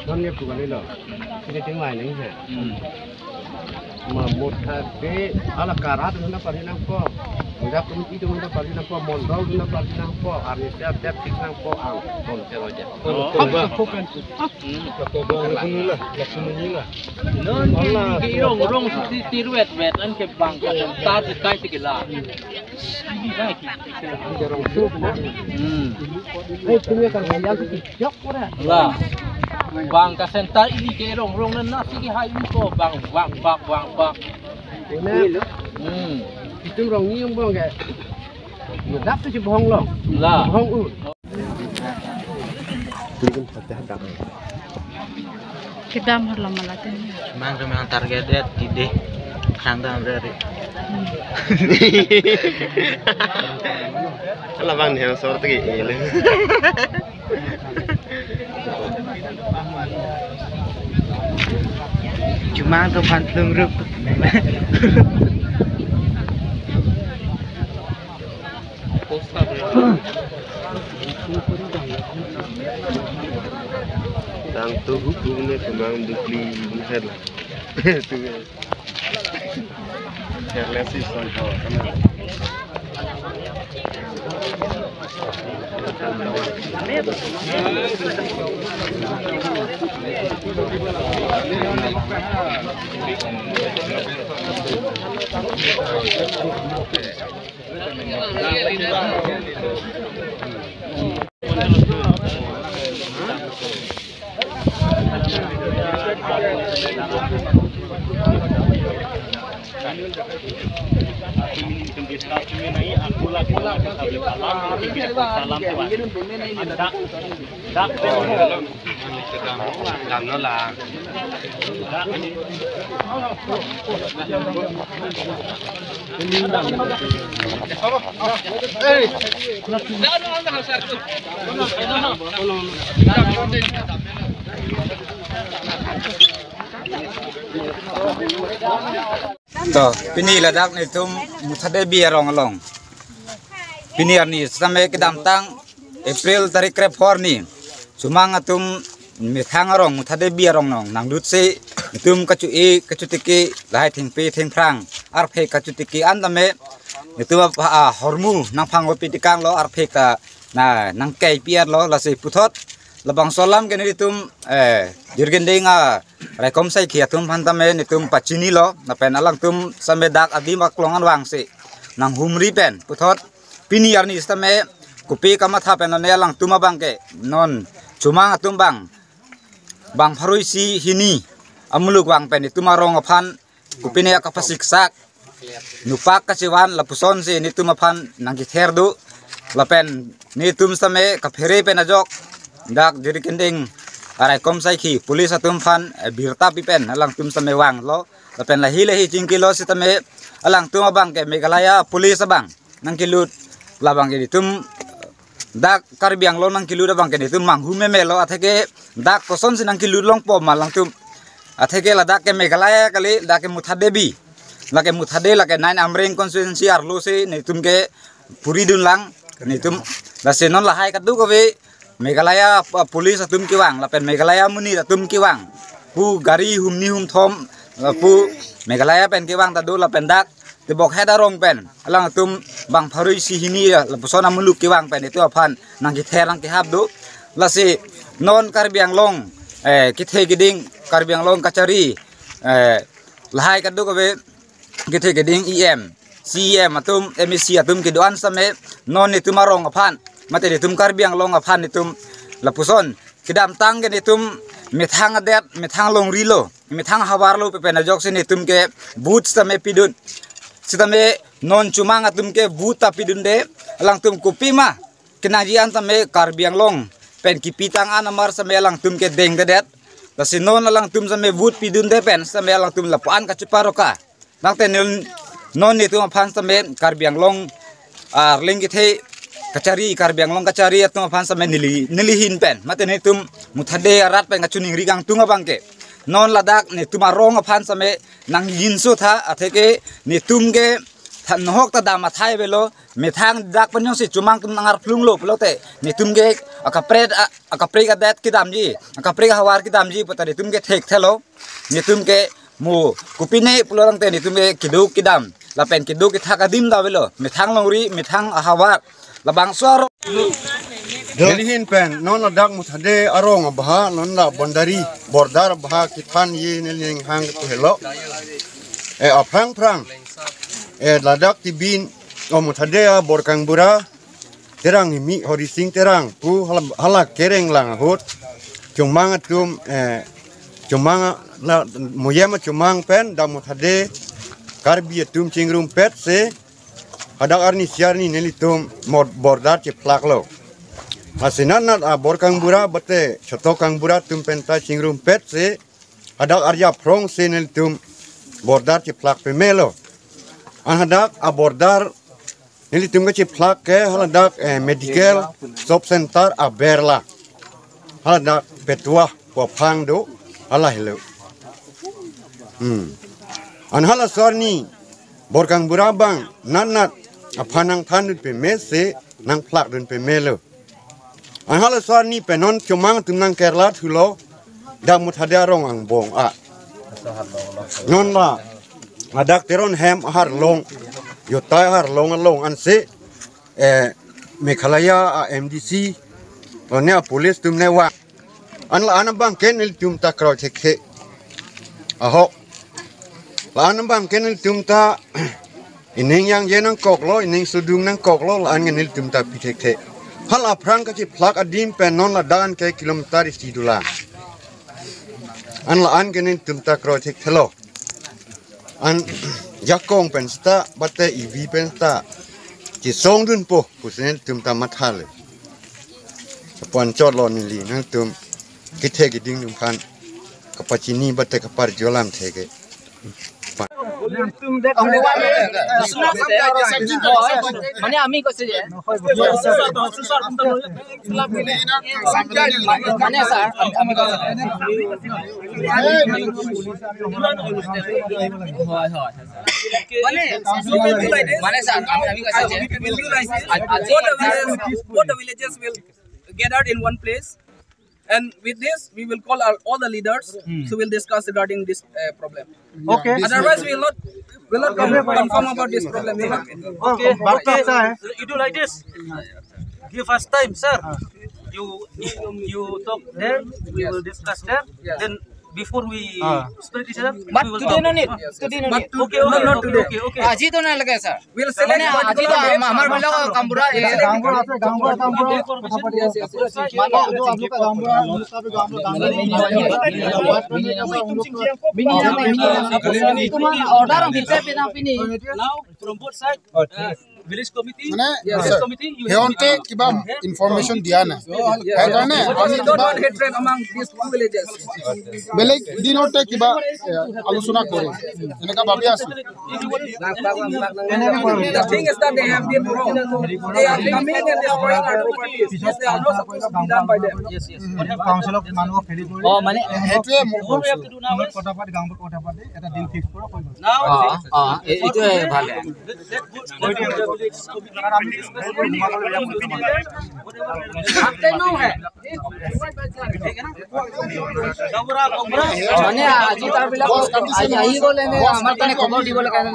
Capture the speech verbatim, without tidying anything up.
Non ye bukan ilo. Ini ting lain ini ya. Hmm. Mamut hati ala karat itu na pari nangpo. Udah pun itu na pari nangpo. Mondol itu na pari nangpo. Arni siap siap tik nangpo ang. Ton teroja. Oh. Apa bukan? Hmm. Apa bukan lah. Langsung inilah. Non ke rong rong si tiruet wet an ke bang ke ta si kai si kila. Hmm. Hei, punya kan yang si jok ora. La. Bang ka center ini ke rong rong na nasi ke hai ini ko bang bang bang bang bang. Ini. Hmm. Itu rong ni yang bang ke. Dap tu si bohong long. La. Bohong u. Kedam harlo malatin. Mang ke mang target dia tide. Khang dam rari. Ala bang ni sor tagi ilu. Cuma tu pantung rup. Tang tu hukum ni kemang dukli bukan lah. Tu. Careless is on. To, pini ladak netum Mutha Devi arong along. Pini arni sitame kedamtang April tarik krepho arni. Chumang atum methang arong Mutha Devi arong along nanglut si netum kachu-e kachutiki lahai thengpi thengphrang arphe kachutiki an tame netum apa, ah, hormu nangphang opi tikang lo arphe ka na nangkei piat lo lasi puthot labangso alam ke netum, eh, Jirikinding araikom saikhi atum aphan tame netum pachini lo lapen alangtum sitame dak adim aklong anvang si nanghumri pen puthot pini arni sitame kopi kamatha pen ne alangtum abang ke non Chumang atum bang bang pharo isi hini amuluk vang pen netum arong aphan kopine kapasiksak nupak kachevan lapuson si netum aphan nangkether do lapen netum sitame kaphere pen ajok dak Jirikinding araikom saikhi police atum aphan, eh, birta pi pen alangtum sitame vanglo lapen lahi lahi chingkilo sitame alangtum abang ke Meghalaya police abang nangkelut labang ke netum dak Karbi Anglong nangkelut abang ke netum manghumeme lo atheke dak kosonsi nangkelut longpo ma alangtum atheke ladak ke Meghalaya kali dak ke Mutha Devi lake Mutha Devi lake nine Amreng constituency arlo si netum ke puri dunlang netum lasi non lahai kadokave Meghalaya, ah, police atum kevang lapen Meghalaya monit atum kevang pu gari humni humthom, ah, pu Meghalaya pen kevang ta do lapen dak tebok het arong pen alangtum bang pharo isi hini, ah, lapuson amuluk kevang pen netum aphan nangkether nangkehap do lasi non Karbi Anglong, eh, kethe keding Karbi Anglong kachari, eh, lahai kadokave kethe keding E M, C E M atum, M A C atum kedo-an sitame non netum arong aphan mate netum Karbi Anglong aphan netum lapuson kedamtang ke netum methang adet methang longri lo methang havar lo pen ajok si netum ke vote sitame pidun sitame non Chumang atum ke vote ta pidunde alangtum kopima kenangji an sitame Karbi Anglong pen kipitang an amar sitame alangtum ke dengdedet lasi non alangtum sitame vote pidunde pen sitame alangtum lapu-an kacheparoka nangte non netum aphan sitame Karbi Anglong arleng kethe kachari Karbi Anglong kachari atum aphan sitame neli neli hin pen mate netum Mutha Devi arat pen kachiningri kangtung abang ke non ladak netum arong aphan sitame nangjinso tha atheke netum ke than nohok ta dam athai avelo, methang dak pen jongsi chomang atum nangarplung lo pulote, netum ke akaprek a-, akaprek adet kedamji, akaprek ahavar kedamji puta netum ke thekthelo, netum ke mo kopine pulo tangte netum ke keduk kedam lapen keduk kethak adim ta avelo, methang longri, methang ahavar, labangso arong. Neli ahin pen non ladak Muthade arong abha, non la boundary, border abha kethanji neli ning hang tu helo. Eh, aphrang phrang, eh, ladak Tibin, o Muthade a Borkangbura Terang, Himi Horising Terang pu hala, hala kereng lang ahut, chomang atum, eh, chomang a-, la, Moyem achomang pen dak Muthade Karbi atum chingrumpet se, hadak arni isi arni nelitum mor-, border chephlaklo. Asinat nat a Borkangbura bate Choto Kangbura atum pen ta chingrumpet se, hadak arjaphrong se nelitum border chephlak pemelo. An hadak a border nelitum kachephlak ke haladak, eh, medical shop center aber la. Haladak Petua pu aphang do, hala helo. Hmm. An halaso arni Borkangbura abang nat nat aphan nangthandun peme se nangphlakdun pemelo. An halaso arni pen non chomang atum nangkerla thulo, dak Muthade arong angbong a. Non la, ladak Teron hem aharlong, Yotai aharlong along ansi, eh, Meghalaya a M D C, lo ne a police atum ne wa. An la-an abang ke nelitum ta kroi thekthe. Ahok. La-an abang ke nelitum ta ining yangje nangkoklo, ining sudung nangkoklo, la-an ke nelitum ta pi thekthe. Hala aphrang kachephlak adim pen non ladak an ke kilometer isi dolang. An la-an ke nelitum ta kroi thekthelo. An jakong pen seta, bate ivi pen seta, chisongdunpo pusi nelitum ta mathalo. Chapon chotlo neli, nangtum kethe keding atum aphan kapachini bate kaparjo alamthe ke. Mane ami koise je. Mane sir, ami, ami koise je. Hoy, hoy. Mane, mane sir, ami, ami koise je. Both the villages, both the villages will gathered in one place. And with this, we will call our, all the leaders, so we'll discuss regarding this, uh, problem. Okay. Otherwise, we will not, will not con-, confirm about this problem. Okay, okay. You do like this. Give us time, sir. You, you, you talk there. We will discuss there. Yes. Then before we split each other, but we will today talk. No need. Today no need. Okay, okay, okay, okay, okay. Aji to na lage, sir. We'll select, mane, particular aji to, dates. Amar, amar bela Kangbura, eh, Kangbura ase, Kangbura, Kangbura, kotha pati ase. Yes, yes, yes, yes. Mane, jo aap log ka Kangbura, hum log ka bhi Kangbura, Kangbura. Mini, mini, mini. Tumar order ang bhitor pe na pini. Now, from both side, uh, village committee, mane, village committee, you have to, sir, he want to give information. Something to dia na. Yes, yes. Because we don't want hatred among these two villages. Belek din ote kiba, eh, alochona kore. Eneka bhabi asu. The thing is that they have been wrong. They are coming and destroying our properties. This they are not supposed to be done by them. Yes, yes. What have council of manu pheli kore. Oh, mane, eh, eh, kotha pati, Kangbura kotha pati, eta date fix kora hoi gol. Now, ah, ah, eh, itu, eh, bhal hai. Mane, aji tarpilak, aji ahi gol ene, amar kane khobor dibole kane.